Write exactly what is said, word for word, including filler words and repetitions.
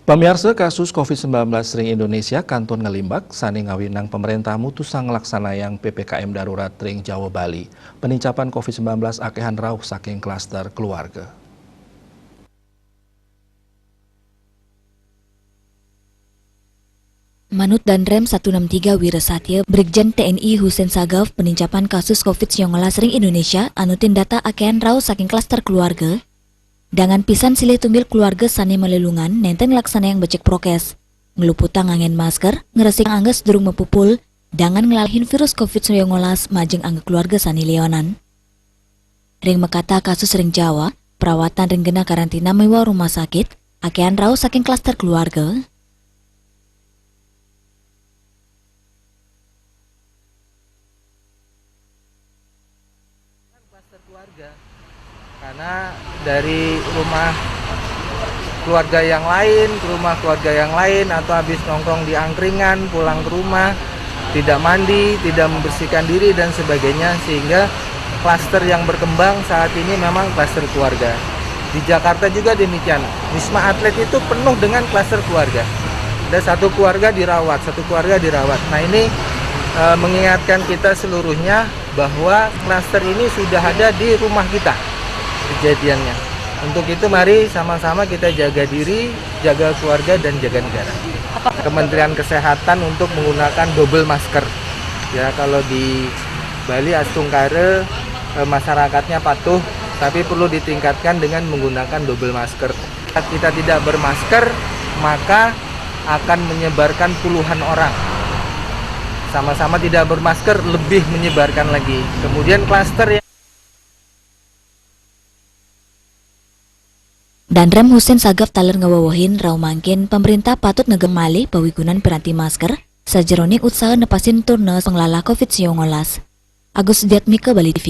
Pamiarsa, kasus covid sembilan belas ring Indonesia kantun ngalimbak, sane ngawinang pemerintah mutusang nglaksanayang P P K M darurat ring Jawa Bali. Penincapan covid sembilan belas akehan rauh saking klaster keluarga. Manut Danrem satu enam tiga Wirasatya, Brigjen T N I Husen Sagaf, penincapan kasus covid sembilan belas ring Indonesia anutin data akehan rauh saking klaster keluarga. Dangan pisan silih tumbil keluarga sane malelungan nenten nglaksanayang becik prokes, ngluputang anggen masker, ngresik angga sadurung mapupul, dangan nglalihin virus covid sembilan belas majeng angga keluarga sane leonan. Ring makata kasus ring Jawa, perawatan ring genah karantina miwah rumah sakit akehan rauh saking klaster keluarga. Klaster keluarga. Karena dari rumah keluarga yang lain ke rumah keluarga yang lain, atau habis nongkrong di angkringan, pulang ke rumah, tidak mandi, tidak membersihkan diri dan sebagainya, sehingga klaster yang berkembang saat ini memang klaster keluarga. Di Jakarta juga demikian. Wisma Atlet itu penuh dengan klaster keluarga. Ada satu keluarga dirawat, satu keluarga dirawat. Nah, ini, eh, mengingatkan kita seluruhnya bahwa klaster ini sudah ada di rumah kita kejadiannya. Untuk itu, mari sama-sama kita jaga diri, jaga keluarga, dan jaga negara. Kementerian Kesehatan untuk menggunakan double masker. Ya, kalau di Bali, astungkara, eh, masyarakatnya patuh, tapi perlu ditingkatkan dengan menggunakan double masker. Kita tidak bermasker, maka akan menyebarkan puluhan orang. Sama-sama tidak bermasker, lebih menyebarkan lagi. Kemudian klaster yang Danrem Husen Sagaf taler ngawewehin rauh mangkin pemerintah patut negem malih pawigunan piranti masker sajeroning utsaha nepasin turnus panglalah covid sembilan belas. Agus Diatmika, Bali T V,